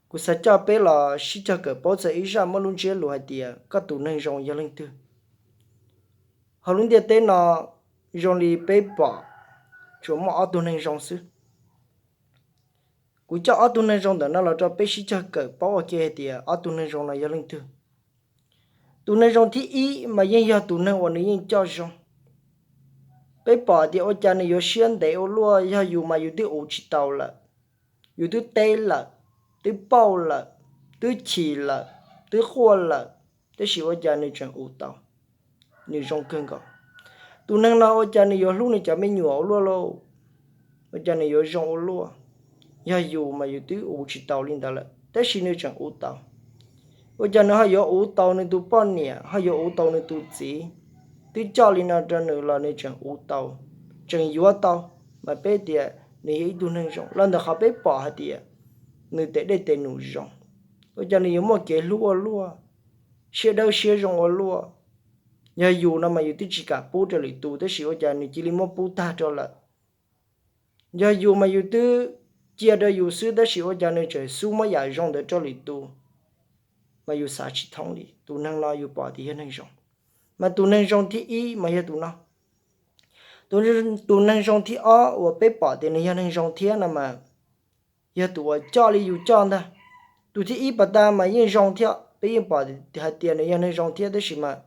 Kuv xav coj peb los sib cog kawm paub txog ib zaj muaj lub ntsiab lus hais tias koj tus neeg zoo yog leej twg. Hauv lub ntiaj teb no zoo li peb pom tsuas muaj ob tug neeg zoo xwb. Kuv coj ob tug neeg zoo ntawm no los rau peb sib cog kawm paub ua ke hais tias ob tug neeg zoo no yog leej twg. Tus neeg zoo thib ib mas yeej yog tus neeg uas nws yeej coj zoo. Peb pom tias ua cas nws yuav siab ntev ua luaj, yog yus mas yus twb uv tsis tau lawm, yus twb teb lawm, twb pauj lawm, twb chim lawm, twb quaj lawm, tab sis ua cas nws tseem uv tau, nws zoo kawg nkaus. Tus neeg no ua cas nws yuav hlub nws cov me nyuam ua luaj lauj, ua cas nws yuav zoo ua luaj. Yog yus mas yus twb uv tsis tau li ntawd lawm, tab sis nws tseem uv tau. Ua cas nws ho yuav uv tau nws tus poj niam, ho yuav uv tau nws tus txiv, twb coj li no rau nws los nws tseem uv tau, tseem yuav tau, mas peb tias nws yog ib tug neeg zoo los ntawm qhov peb pom hais tias nws tes dej tes num zoo. Ua cas nws yuav muaj kev hlub ua luaj, siab dawb siab zoo ua luaj. Yog yus no mas yus twb tsis kam pub rau lwm tus, tab sis ua cas nws cia li muab pub tag rau lawm. Yog yus mas yus twb cia rau yus xwb, tab sis ua cas nws tseem xub muab yam zoo ntawd rau lwm tus, mas yus xav tsis thoob li. Tus neeg no yus pom tias yog neeg zoo. Mas tus neeg zoo thib ib mas yog tus no. Tus, tus neeg zoo thib ob uas peb pom tias nws yog neeg zoo thiab no mas yog tus uas coj li yus coj ntag. Tus thib ib pas tas mas yeej zoo thiab, peb yeej pom hais tias nws yog neeg zoo thiab, tab sis mas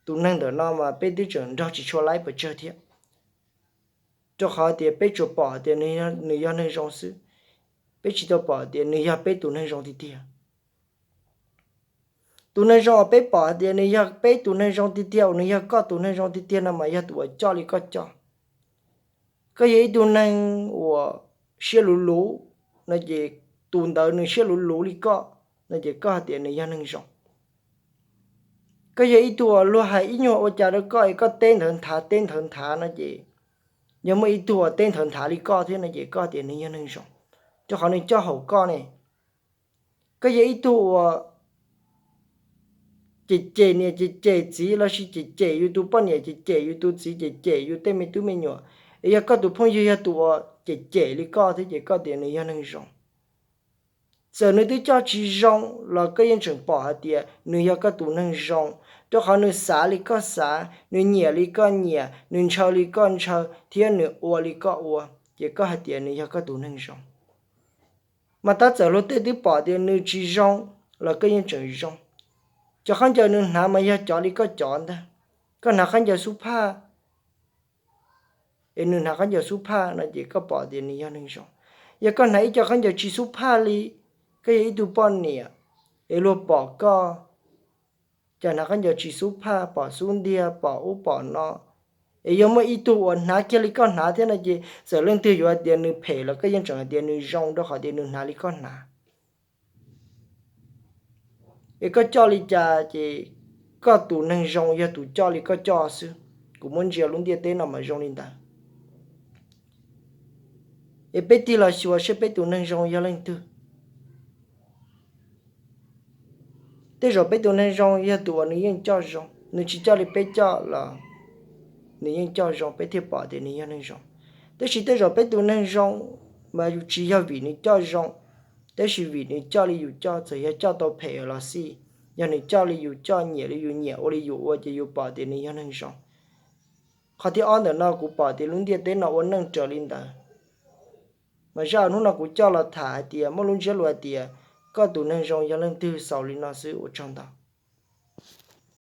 tus neeg ntawm no mas peb twb tseem nrog tsis tshua laib pes tsawg thiab. Rau qhov tias peb tsuas pom tias nws yog neeg zoo xwb, peb tsis tau pom tias nws yog peb tus neeg zoo tiag tiag. Tus neeg zoo uas peb pom tias nws yog peb tus neeg zoo tiag tiag, uas nws yog koj tus neeg zoo tiag tiag no mas yog tus uas coj li koj coj. Koj yog ib tug neeg uas siab luv luv no ces tus ntawd nws siab luv luv li koj no ces koj hais tias nws yog neeg zoo. Koj yog ib tug uas luag hais ib nyuag ua cas rau koj es koj teb nthawv nthav teb nthawv nthav no ces, yog muaj ib tug uas teb nthawv nthav li koj thiab no ces koj tias nws yog neeg zoo, rau qhov nws coj haum koj ne. Koj yog ib tug uas cem cem niam cem cem txiv lossis cem cem yus tus poj niam cem cem yus tus txiv cem cem yus tej me tub me nyuam, es yog koj tus phooj ywg yog tus uas cem cem li koj thiab ces koj tias nws yog neeg zoo. Txawm nws twb coj tsis zoo los koj yeej tseem pom hais tias nws yog koj tus neeg zoo, rau qhov nws xav li koj xav, nws nyiam li koj nyiam, nws ntshaw li koj ntshaw thiab nws ua li koj ua, ces koj hais tias nws yog koj tus neeg zoo. Mas tab txawm luag tej twb pom tias nws tsis zoo los koj yeej tseem zoo. Cov khaub ncaws nws hnav mas yog cov li koj cov ntag. Koj hnav khaub ncaws xub phaj es nws hnav khaub ncaws xub phaj no ces koj pom tias nws yog neeg zoo. Yog koj hnav ib co khaub ncaws tsis xub phaj li, koj yog ib tug poj niam es luag pom koj cas hnav khaub ncaws tsis xub phaj, pom xub ntiag, pom ub pom no, es yog muaj ib tug uas hnav kiag li koj hnav thiab no ces txawm leej twg yuav hais tias nws phem los koj yeej tseem hais tias nws zoo rau qhov tias nws hnav li koj hnav. Es koj coj li cas ces koj tus neeg zoo yog tus coj li koj coj xwb. Kuv muab ntsia lub ntiaj teb no mas zoo li ntawd. Es peb tig los xyuas seb peb tus neeg zoo yog leej twg. Tej zaum peb tus neeg zoo yog tus uas nws yeej coj zoo, nws tsis coj li peb coj los nws yeej coj zoo peb thiaj pom tias nws yog neeg zoo. Tab sis tej zaum peb tus neeg zoo mas tsis yog vim nws coj zoo, tab sis vim nws coj li yus coj, txawm yog coj tau phem los xij, yog nws coj li yus coj, nyiam li yus nyiam, ua li yus ua ces yus pom tias nws yog neeg zoo. Qhov thib ob ntawm no kuv pom tias lub ntiaj teb no ua neej raws li ntawd. Mas zaj hnub no kuv coj los tham hais tias muaj lub ntsiab lus hais tias koj tus neeg zoo yog leej twg xaus li no xwb, ua tsaug ntau.